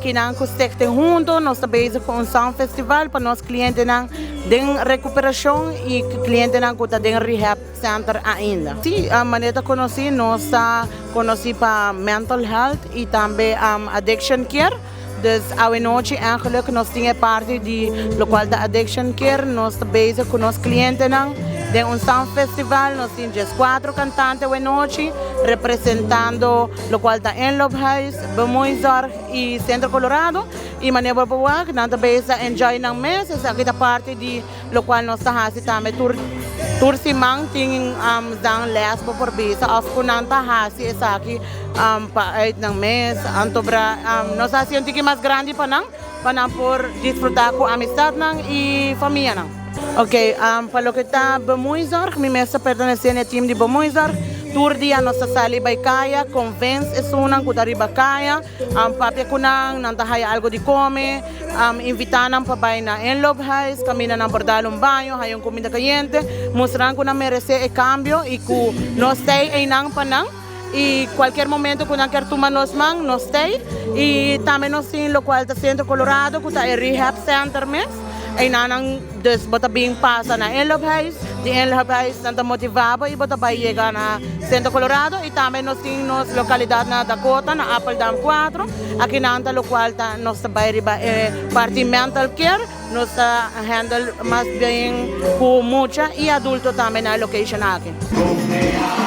Kinan ku Stichting hunto nos ta bezig ku un songfestival pa nos klientenan den rekuperashon i klientenan ku ta den rehab center ainda. Sí, manera ta konosí nos ta konosí pa mental health i tambe addiction care. Dus awenochi eigenlijk nos tin e parti di lokual ta addiction care. Nos ta bezig ku nos klientenan den un songfestival. Nos tin 14 kantante awenochi representando lokual ta Inloophuis, Bemoeizorg i Centro Colorado. I manera bo por wak nan ta bezig enjoy nan mes. Esaki ta parti di lokual nos ta hasi tambe tur siman tin zangles bo por bisa òf ku nan ta hasi esaki pa uit nan mes. Anto bra nos a hasi un tiki mas grandi pa nan, pa nan por disfrutá ku amistatnan i famianan. Oke, pa loke ta Bemoeizorg, mi mes ta pertenesé na e tim di Bemoeizorg. Tur dia nos ta sali bai kaya, konvens esunnan ku ta riba kaya, papia ku nan, nan ta haya algu di kome. Invitá nan pa bai na inloophuis, kaminda nan por dal un baño, haña un kuminda kayente, mustra nan ku nan meresé e kambio i ku nos t'ei einan pa nan i kualkier momento ku nan kier tuma nos man, nos t'ei. I tambe nos tin lokual ta Centro Colorado ku ta e rehab center mes, einan nan dus bo ta bin pasa na inloophuis, di inloophuis nan ta motivá bo i bo ta bai yega na Centro Colorado i tambe nos tin nos lokalidat na Dakota na Apeldoorn 4. Akinan ta lokual ta nos ta bai riba e parti mental care, nos ta handle mas bien ku mucha i adulto tambe na e location aki.